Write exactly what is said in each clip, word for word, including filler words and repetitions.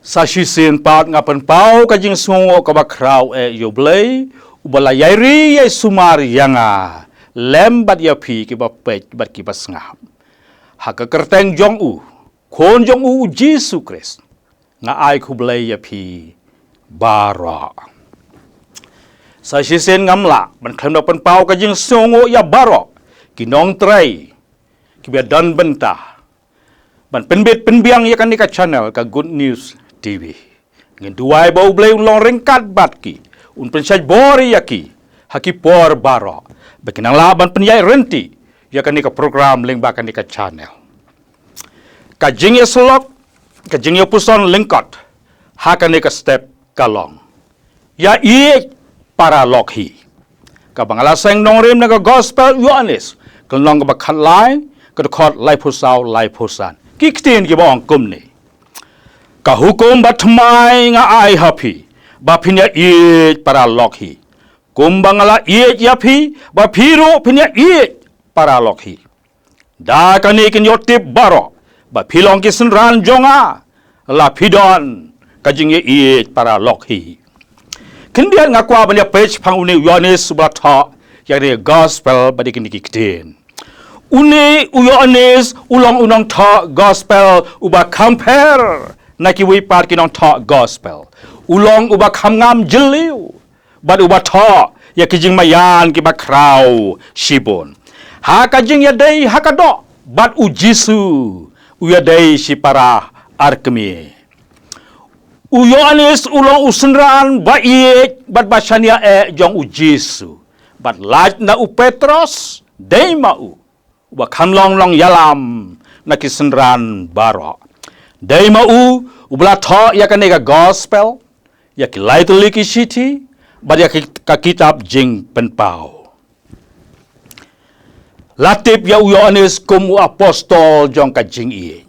Sa shisien pat nga pynpaw ka jingsngewnguh kaba khraw eh ïa U Blei, uba la ïai ri ïai sumar ïa nga lem bad ïa phi kiba peit bad kiba sngap. Ha ka kyrteng jong u Khun jong u, U Jisu Khrist, nga ai khublei ïa phi baroh. Sa shisien ngam lah ban khlem da pynpaw ka jingsngewnguh ïa baroh ki nongtrei kiba don bynta ban pynbit pynbiang ïa kane ka channel ka Good News T V. Ngin duwai ba U Blei un long ryngkat bad ki, un pynshait bor ïa ki ha ki por baroh, ba kin nang lah ban pynïaid rynti ïa kane ka program lyngba kane ka channel. Ka jingïasyllok, ka jingïapuson lyngkot ha kane ka step ka long: Ïaieit paralok hi. Kaba nga la seng nongrim na ka Gospel Ïoannis, ka lynnong kaba khatlai, ka dkhot laiphew saw laiphew san. Ki ktien kiba ong kumne: Ka hukum bathymmai nga ai ha phi, ba phin ïaieit paralok hi, kumba nga la ïeit ïa phi, ba phi ruh phin ïaieit paralok hi. Da kane kin ïoh tip baroh ba phi long ki synran jong nga, la phi don ka jingïaieit paralok hi. Khyndiat nga kwah ban ïa peit shaphang une u Ïoannis uba la thoh ïa kane ka Gospel bad ïa kine ki ktien. Une u Ïoannis u long u nongthoh Gospel uba kham pher na kiwei pat ki nongthoh Gospel. U long uba kham ngam jylliew bad uba thoh ïa ki jingmaïan kiba khraw shibun. Ha ka jingïadei ha ka doh bad U Jisu, u ïadei shipara ar kmie. U Ïoannis u long u synran ba ïeit bad ba shaniah eh jong U Jisu, bad lait na u Petros, dei ma u uba kham long nongïalam na ki synran baroh. Dei ma u uba la thoh ïa kane ka Gospel, ïa ki lai tylli ki shithi, bad ïa ki, ka kitab Jingpynpaw. La tip ïa u Ïoannis kum u apostol jong ka jingïeit.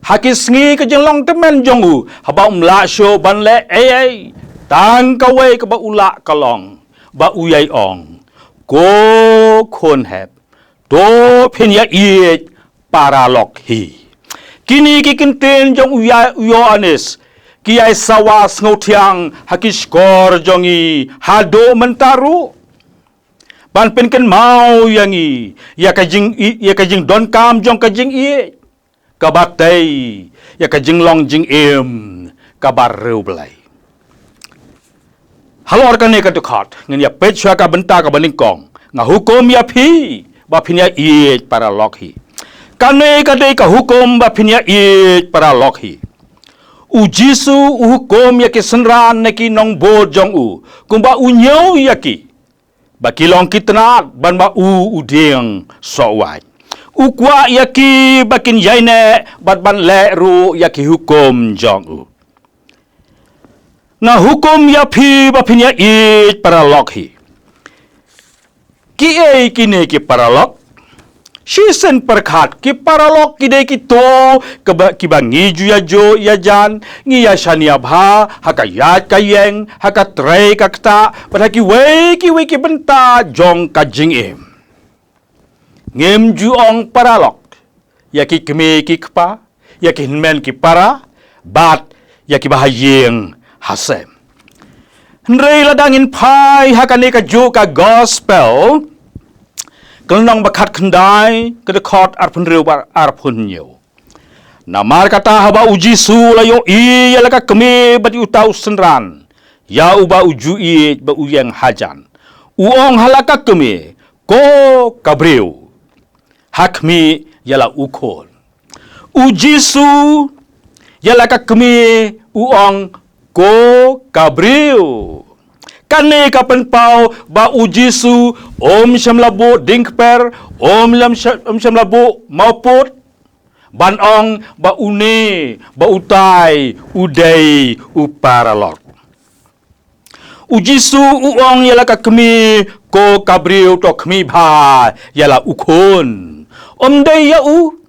Ha ki sngi ka jinglong tymmen jong u, haba um lah shuh ban leh ei ei, tang kawei kaba u lah ka long ba u ïai ong: Ko khun hep, to phin ïaieit paralok hi. Kine ki kyntien jong u Ïa-, u Ïoannis ki ïai sawa sngewthiang ha ki shkor jong ngi haduh mynta ruh, ban pynkynmaw ïa ngi ïa ka jing, ïa ka jingdonkam jong ka jingïeit, kaba tei ïa ka jinglong jingim kaba riewblei. Halor kane ka dkhot ngin ïa peit shuwa ka bynta kaba nyngkong: Nga hukum ïa phi ba phin ïaieit paralok hi. Kane ka dei ka hukum ba phin ïaieit paralok hi. U Jisu u hukum ïa ki synran na ki nongbud jong u, kumba u ñiew ïa ki ba ki long ki tnat, ban ba u u dieng sohwait. U kwah ïa ki ba kin ïaineh bad ban leh ruh ïa ki hukum jong u. Nga hukum ïa phi ba phin ïaieit paralok hi. Kiei kine ki paralok? Shisien pyrkhat, ki paralok ki dei kito kiba, kiba ngi ju ïajuh ïajan, ngi ïashaniah bha ha ka ïaid ka ïeng, ha ka trei ka ktah, bad ha kiwei kiwei ki bynta jong ka jingim. Ngim ju ong paralok ïa ki kmie ki kpa, ïa ki hynmen ki para, bad ïa kiba ha ïing ha sem. Hynrei lada ngin phai ha kane kajuh ka Gospel, ka lynnong ba khatkhyndai, ka dkhot arphew hynriew bad arphew hynñiew. Namar kata, haba U Jisu u la ïohi ïa la ka kmie bad ïa uta u synran ïa uba u ju ïeit ba u ïeng hajan, u ong ha la ka kmie: Ko ka briew, ha khmih ïa la u khun. U Jisu ïa la ka kmie u ong: Ko ka briew. Kane ka pynpaw ba U Jisu um shym la buh dieng kper, um lam sh-, um shym la buh mawpud, ban ong ba une, ba utai u dei u paralok. U Jisu u ong ïa la ka kmie: Ko ka briew, to khmih bha ïa la u khun. Um dei ïa u,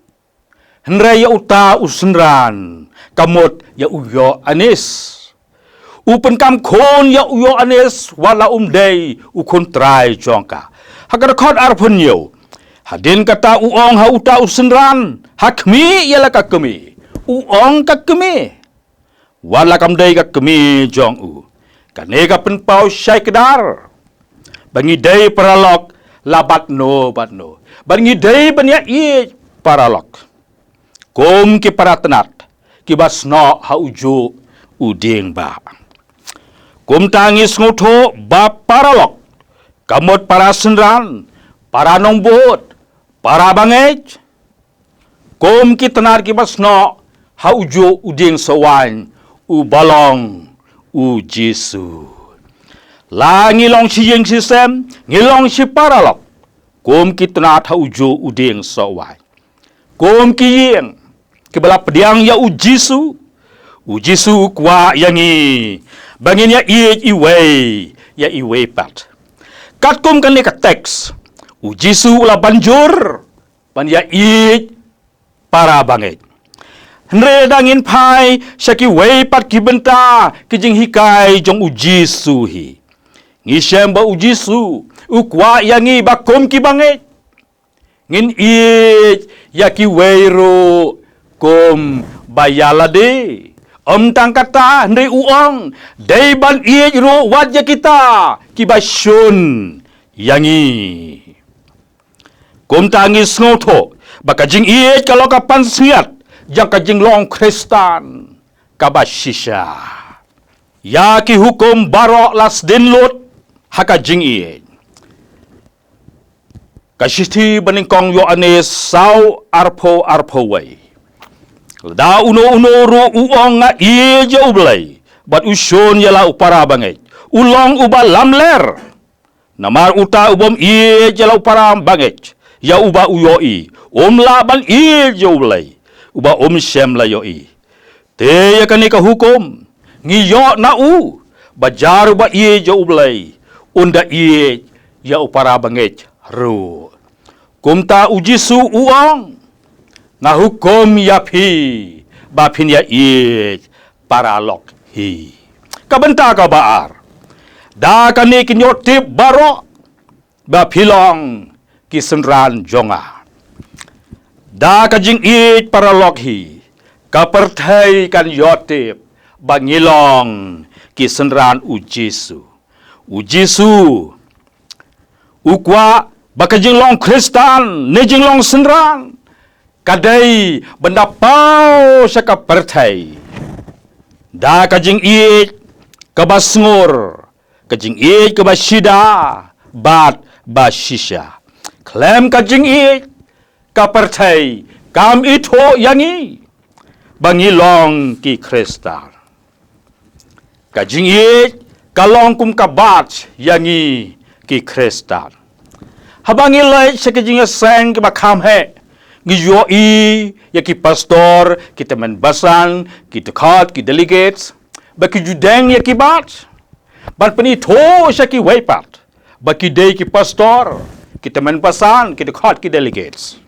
hynrei ïa uta u synran, ka mut ïa u Ïoannis. U pynkam khun ïa u Ïoannis wat la um dei u khun trai jong ka. Ha ka dkhot arphew hynñiew, hadien kata u ong ha uta u synran: Ha khmih ïa la ka kmie. U ong ka kmie. Wat la kam dei ka kmie jong u. Kane ka pynpaw shai kdar ba ngi dei paralok la bad no bad no. Ba ngi dei ban ïa ïeit paralok kum ki para tnat kiba snoh ha ujuh u dieng bah. Kumta ngi sngewthuh ba paralok ka mut para synran, para nongbud, para bangeit, kum ki tnat kiba snoh ha ujuh u dieng sohwaiñ uba long u Jisu. La ngi long shi ïing shi sem, ngi long shi paralok kum ki tnat ha ujuh u dieng sohwaiñ. Kum ki ïing kiba la pdiang ïa u Jisu, u Jisu u kwah ïa ngi ba ngin ïa ïeit iwei ïa iwei pat. Katkum kane ka teks, u Jisu u la ban jur ban ïa ïeit para bangeit. Hynrei lada ngin phai sha kiwei pat ki bynta ki jinghikai jong u Jisu hi, ngi shem ba u Jisu u kwah ïa ngi ba kum ki bangeit ngin ïeit ïa kiwei ruh kum ba ïa lade. Ym tang kata, hynrei u ong dei ban ïeit ruh wat ïa kita kiba shun ïa ngi. Kumta ngi sngewthuh ba ka jingïeit ka long ka pansngiat jong ka jinglong Khristan kaba shisha. Ïa ki hukum baroh la sdien lut ha ka jingïeit. Ka shithi banyngkong Ïoannis saw, arphew, arphew wei. Lada uno uno ruh u ong nga ïeit ïa u Blei bad u shun ïa la u para bangeit, u long uba lamler. Namar uta u bym ïeit ïa la u para bangeit ïa uba u ïohi, um lah ban ïeit ïa u Blei uba um shym la ïohi. Te ïa kane ka hukum ngi ïoh na u, ba jar uba ïeit ïa u Blei un da ïeit ïa u para bangeit ruh. Kumta u Jisu u ong, nga hukum ïa phi ba phin ïa ïeit paralok hi. Ka bynta kaba ar, da kane kin ïoh tip baroh ba phi long ki synran jong nga. Da ka jingïeit paralok hi, ka pyrthei kan ïoh tip ba ngi long ki synran u Jisu. U Jisu u kwah ba ka jinglong Khristan ne jinglong synran ka dei ban da paw sha ka pyrthei da ka jingïeit kaba sngur, ka jingïeit kaba shida bad ba shisha. Khlem ka jingïeit, ka pyrthei kam ithuh ïa ngi ba ngi long ki Khristan. Ka jingïeit ka long kum ka badge ïa ngi ki Khristan. Haba ngi leit sha ki jingïaseng kiba kham heh, ngi ïohi ïa ki pastor, ki tymmen basan, ki dkhot, ki delegates, ba ki ju deng ïa ki badge ban pynithuh sha kiwei pat ba ki dei ki pastor, ki tymmen basan, ki dkhot, ki delegates.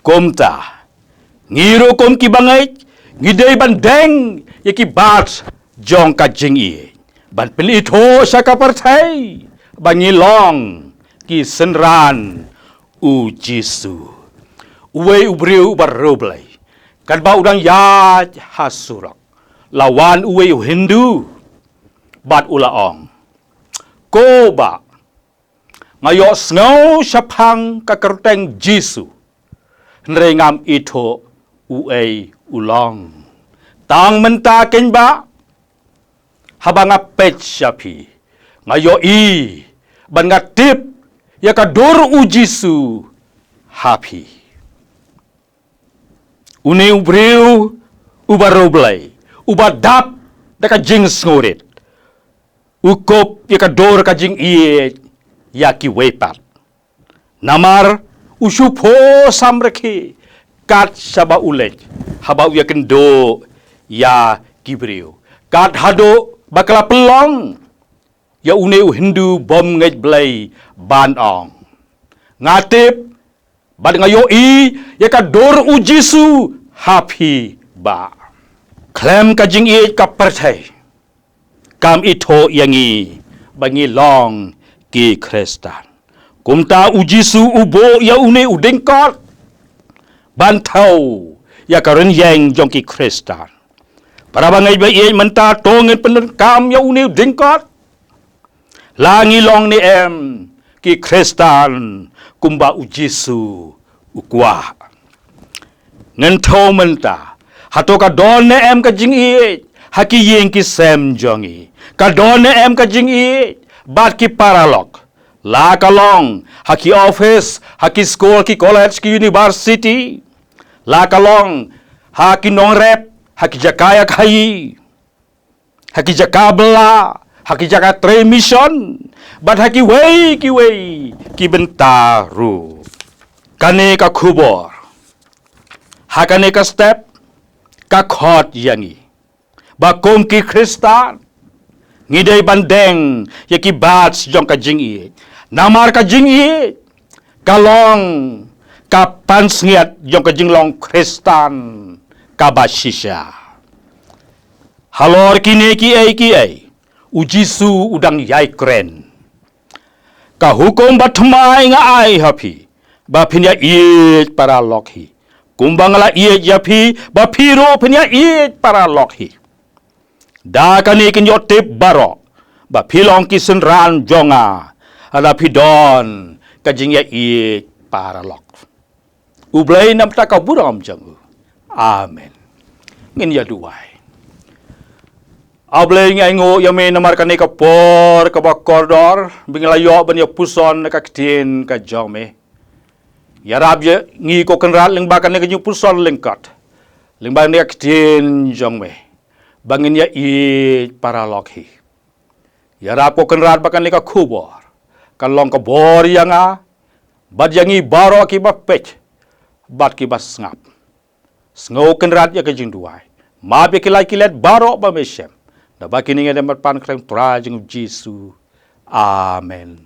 Kumta ngi ruh kum ki bangeit ngi dei ban deng ïa ki badge jong ka jingïeit ban pynithuh sha ka pyrthei ba ngi long ki synran u Jisu. Uwei u briew uba riewblei, katba u dang ïaid ha surok, la wan uwei u Hindu bad u la ong, ko bah, nga ïohsngew shaphang ka kyrteng Jisu, hynrei ngam ithuh uei u long. Tang mynta keiñ bah, haba nga peit sha phi, nga ïohi bad nga tip ïa ka dur u Jisu ha phi. Une u briew uba riewblei, uba dap da ka jingsngewrit, u kup ïa ka dur ka jingïeit ïa kiwei pat. Namar u shu phuh samrkhie kat shaba u leit haba u ïakynduh ïa ki briew, kat haduh ba ka la pynlong ïa une u Hindu bym ngeit Blei ban ong, nga tip bad nga ïohi ïa ka dur u Jisu ha phi bah. Khlem ka jingïeit ka pyrthei kam ithuh ïa ngi ba ngi long ki Khristan. Kumta u Jisu u buh ïa une u dingkot ban thew ïa ka rynïeng jong ki Khristan. Para bangeit ba ïeit, mynta to ngin pyndonkam ïa une u jingkot. La ngi long ne em ki Khristan kumba u Jisu u kwah? Ngin thew mynta, hato ka don ne em ka jingïeit ha ki ïing ki sem jong ngi? Ka don ne em ka jingïeit bad ki paralok? La ka long ha ki office, ha ki skul, ki college, ki university? La ka long ha ki nongrep, ha ki jaka ïakhaïi, ha ki jaka bylla, ha ki jaka trei mission, bad ha kiwei kiwei ki bynta ruh? Kane ka khubor ha kane ka step ka khot ïa ngi ba kum ki Khristan ngi dei ban deng ïa ki bad jong ka jingïeit, namar ka jingïeit ka long ka pansngiat jong ka jinglong Khristan kaba shisha. Halor kine kiei kiei u Jisu u dang ïai kren. Ka hukum ba thymmai nga ai ha phi, ba phin ïaieit paralok hi, kumba nga la ïeit ïa phi, ba phi ruh phin ïaieit paralok hi. Da kane kin ïoh tip baroh ba phi long ki synran jong nga, lada phi don ka jingïaieit paralok. U Blei namar ka burom jong u. Amen. Ngin ïaduwai. A Blei, ngi ainguh ïa me namar kane ka por kaba kordor ba ngi la ïoh ban ïa puson na ka ktien ka jong me. Ïarap ïa ngi ko Kynrad lyngba kane ka jingpuson lyngkot, lyngba kane ka ktien jong me, ba ngin ïaieit paralok hi. Ïarap ko Kynrad ba kane ka khubor kan long ka bor ïa nga bad ïa ngi baroh kiba peit bad kiba sngap. Sngew Kynrad ïa ka jingduwai. Map ïa ki lait ki let baroh ba me shem. Naba kine ngi dei ban pan kren ha u Trai jong ngi u Jisu. Amen.